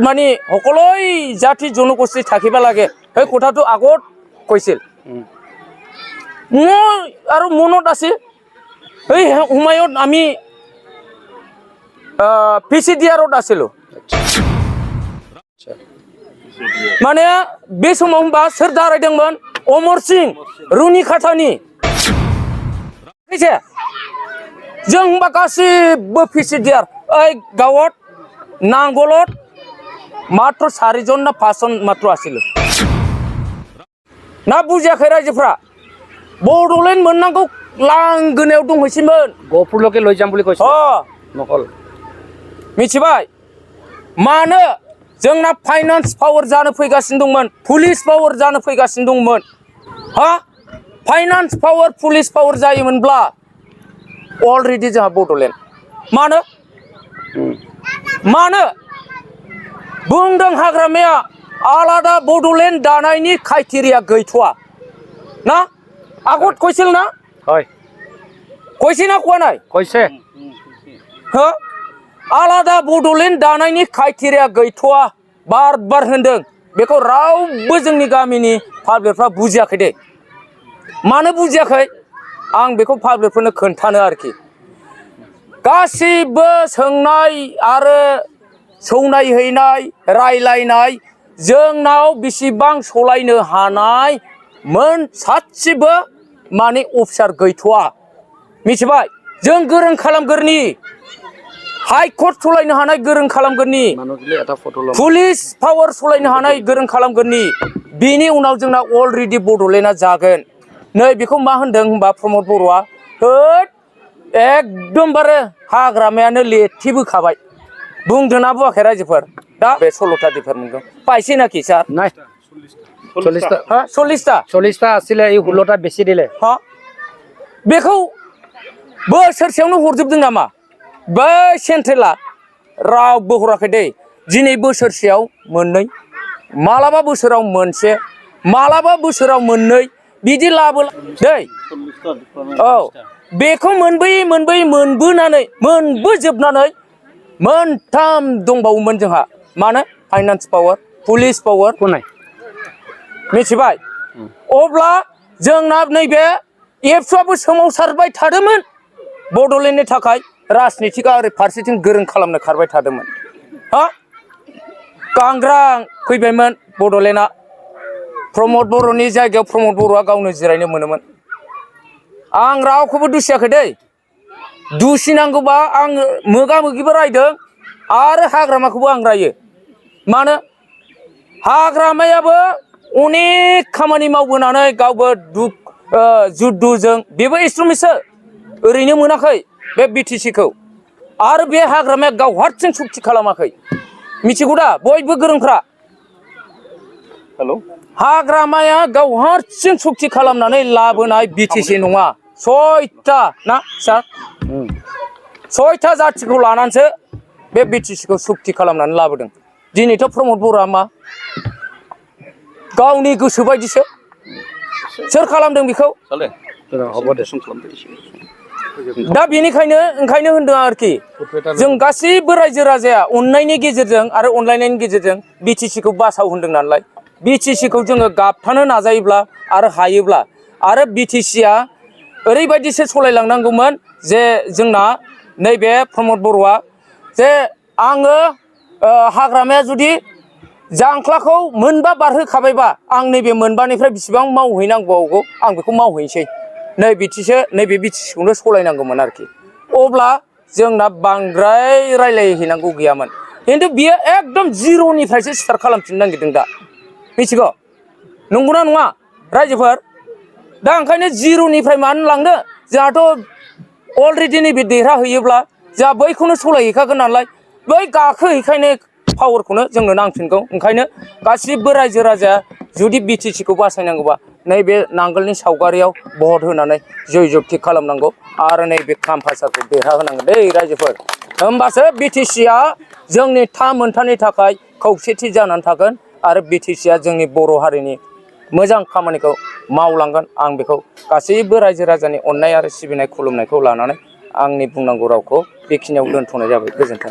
মানে সকলোই জাতি জনগোষ্ঠী থাকিব লাগে সেই কথাটো আগত কৈছিল মই আৰু মনত আছে এই সময়ত আমি পিচিডিআৰত আছিলো माने बे समाव होनबा सोर दारायदोंमोन अमर सिंह रुनिखाथानि जों होनबा गासिबो पिसिडिआर ओइ गावत नांगलत मात्र 4 जन ना 5 जन मात्र आसिल ना बुजियाखै रायजोफ्रा बड'लेण्ड मोननांगौ लांगोनायाव दंहैसिमोन गहपुरलके लय जाम बुलि কৈছে नकल मिथिबाय मानो जोंना फाइनान्स पावर जानो फैगासिनो दंमोन पुलिस पावर जानो फैगासिनो दंमोन हा फाइनान्स पावर पुलिस पावर जायोमोनब्ला अलरेडी जोंहा बड'लेण्ड मानो बुंदों हाग्रामाया आलादा बड'लेण्ड दानायनि क्राइटेरिया गैथ'आ ना आगत কৈছিল ना কৈছে ना কোৱা নাই কৈছে हो आलादा बड'लेण्ड दानायनि क्राइटेरिया गैथ'आ बार बार होनदों बेखौ रावबो जोंनि गामिनि पाब्लिकफ्रा बुजियाखै दे मानो बुजियाखै आं बेखौ पाब्लिकफोरनो खोन्थानो आरोखि गासिबो सोंनाय आरो सौनाय हैनाय रायलायनाय जोंनाव बेसेबां सलायनो हानाय मोन सासेबो माने अफिसार गैथ'आ मिथिबाय जों गोरों खालामगोरनि हाई कोर्ट सलायनो हानाय गोरों खालामगोरनि पुलिस पावर सलायनो हानाय गोरों खालामगोरनि बिनि उनाव जोंना अलरेडी बड'लेण्डआ जागोन नै बेखौ मा होनदों होनबा प्रमद बर'आ होद एकदमबारे हाग्रामायानो लेथिबोखाबाय बुंदोंना बुङाखै रायजोफोर दा बे 16टा डिपार्टमेन्टखौ पाइसे नाखि सार নাই 40টা 40টা आसिले এই 16টা बेसि दिले हा बेखौ बोसोरसेयावनो हरजोबदों नामा बै सेन्ट्रेला रावबो हराखै दे दिनै बोसोरसेयाव मोननै मालाबा बोसोराव मोनसे मालाबा बोसोराव मोननै बिदि लाबो दै औ बेखौ मोनबोनानै मोनबोजोबनानै मोनथाम दंबावोमोन जोंहा मानो फाइनान्स पावर पुलिस पावर मिथिबाय अब्ला जोंना नैबे एबसुआबो सोमावसारबाय थादोंमोन बड'लेण्डनि थाखाय राजनितिका ओरै फारसेथिं गोरों खालामनो खारबाय थादोंमोन हा गांग्रां फैबायमोन बड'लेण्डआ प्रमद बर'नि जायगायाव प्रमद बर'आ गावनो जिरायनो मोनोमोन आं रावखौबो दुसियाखै दै दुसिनांगौबा आं मोगा मोगिबो रायदों आरो हाग्रामाखौबो आं रायो मानो हाग्रामायाबो अनेक खामानि मावबोनानै गावबो जुद्धजों बेबो एस्ट्रमिसो ओरैनो मोनाखै बे बिटिसिखौ आरो बे हाग्रामाया गाव हारसिं सुक्ति खालामाखै मिथिगौ दा बयबो गोरोंफ्रा हाग्रामाया गाव हारसिं सुक्ति खालामनानै लाबोनाय बिटिसि नङा 6टा ना सार 6टा जातिखौ लानानैसो बे बिटिसिखौ सुक्ति खालामनानै लाबोदों दिनैथ' प्रमद बर'आ मा गावनि गोसो बायदिसो सोर खालामदों बेखौ दा बेनिखायनो ओंखायनो होनदों आरोखि जों गासिबो रायजो राजाया अननायनि गेजेरजों आरो अनलायनायनि गेजेरजों बिटिसिखौ बासाव होनदों नालाय बिटिसिखौ जोङो गाबथानो नाजायोब्ला आरो हायोब्ला आरो बिटिसिया ओरैबायदिसो सलायलांनांगौमोन जे जोंना नैबे प्रमद बर'आ जे आङो हाग्रामाया जुदि जांख्लाखौ मोनबा बारहोखाबायबा आं नैबे मोनबानिफ्राय बेसेबां मावहैनांगौ आं बेखौ मावहैनोसै नैबे बिटिसिखौनो सलायनांगौमोन आरोखि अब्ला जोंना बांद्राय रायलायहैनांगौ गैयामोन खिन्थु बियो एकदम जिर'निफ्रायसो स्टार्ट खालामफिननो नागिरदों दा मिथिगौ नंगौना नङा रायजोफोर दा ओंखायनो जिर'निफ्राय मानो लांनो जोंहाथ' अलरेडि नैबे देरहाहैयोब्ला जोंहा बैखौनो सलायहैखागोन नालाय बै गाखोहैखायनो पावारखौनो जोंनो नांफिनगौ ओंखायनो गासिबो रायजो राजाया जुदि बिटिसिखौ बासायनांगौबा नैबे नांगोलनि सावगारियाव भट होनानै जय जगथि खालामनांगौ आरो नैबे खामफासारखौ देरहाहोनांगोन दै रायजोफोर होमबासो बिटिसिया जोंनि मोनथानि थाखाय खौसेथि जानानै थागोन आरो बिटिसिया जोंनि बर' हारिनि मोजां खामानिखौ मावलांगोन आं बेखौ गासैबो रायजो राजानि अननाय आरो सिबिनाय खुलुमनायखौ लानानै आंनि बुंनांगौ रावखौ बेखिनियाव दोनथ'नाय जाबाय गोजोन्थों